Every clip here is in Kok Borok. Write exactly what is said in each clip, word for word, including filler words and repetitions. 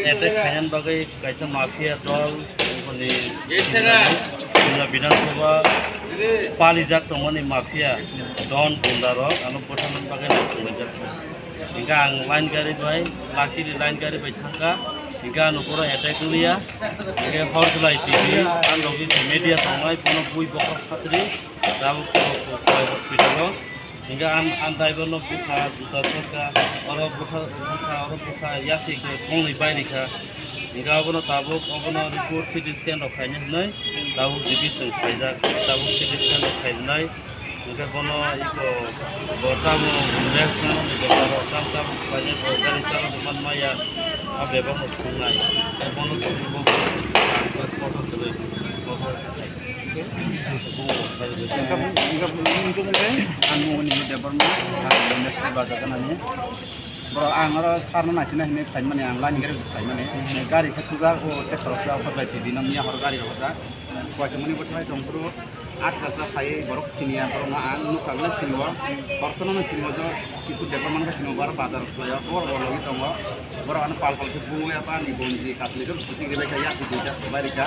Attack khainani bagwi kaisa mafia dol, boni Simla Bidhan Sabha palijak tongmani mafia don gunda rok ano bwtharnani bagwi naisinglaijak. Hingke ang line gari bai, luckily line gari bai thangkha, hingke ano pura attack wngya, hingke hor belai T V, ang logi media tongnai, bono bui bokhok khatri, tabuk hospital o. Hingke ang, ang driver no bukha, juta sokha, oro bukha, bukha, oro bukha, yasi khe kongni bai rikha. Hingke abono tabuk, abono report C T scan rok khaina hinwi, tabuk G P chwng khaijak, tabuk C T scan rok khainai. Hingke bono iko, bo tamo rest nang ni bo tamo tam tam khaina bo gari chana bo man maya, a bebak no sungnai. Bono tamo bo ang transport o twi, bo Ang mungni Debbarma, ang Mesti Bazar ganani. Bro, ang oro sarno naisina hinwi phaimani, ang laini gari phaimani. Gari khe tujak, o tei khoroksa, o khe bai twi bini miya horo gari rok jak. Koisa mani bo thai tong phuru, atka sa phai borok siniya, borok no ang nukha le sinio. Khoroksa no sinio jo, kisu Debbarma khe sinio, baro bazar khlai o, bor bor logi tongo. Borok ano pal pal khe bumui apa ni bonji, katli khe susi gele khe yasi duita sabai rikha.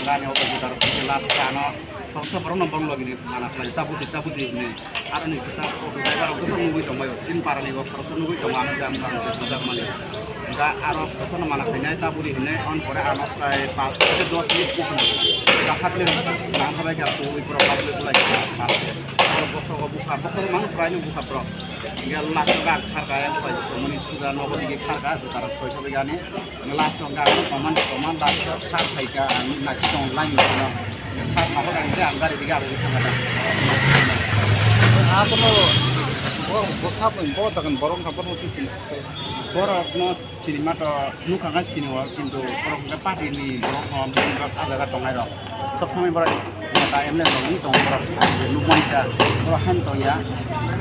Gani o khe butar last ano. Khoroksa borok no bong logi ni mana khlai, ta buji, ta buji hinwi. Aro ni ta auto driver rok joto nugui tong bai, sin para ni bo khoroksa nugui tongo, ano jang bang se bujak mani. Da aro khoroksa no mana khlainai, ta buri hinwi, on pore ano prai panch theke dos minute bukhana. Da khatli rok nang khabai kha, twi borok khatli bulai kha, aro bokhok o bukha, bokhok mang prai ni bukha borok. Hingke last o gak kharka, yang pai mani suja nogo digi kharka, juta rok soi soi gani. Last o gak no command, command last o sar phaika, ang nasi tong line no. Sar nogo gani je ang gari digi aro thangka da. Abono bo, bo sabo, bo jagan borok no, borok no sisi. Borok no sinima to nukha kha sini o, kintu borok hwnkhe party ni borok no, borok a jaga tongnai rok. Sob somoi borok neta M L A rok ni tongo borok. Nukmani ta borok han tongya.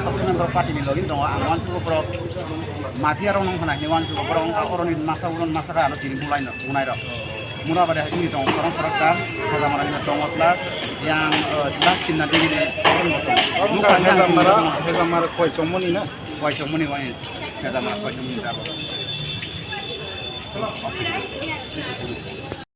Sob somoi borok party ni logi tongo. Ang uansugo borok mafia rok nung khana hinwi uansugo borok wngkha oroni masa uron masa kha ano tini bulai no bunai rok. Mura bade hai tini tongo borok borok ta Khajamara ni tongo plus yang, eh, last sinna digi ni borok no tongo. Nukha kha Khajamara, sinna tongo. Khajamara koi chongmani na? Koi chongmani wani Khajamara koi chongmani ta borok.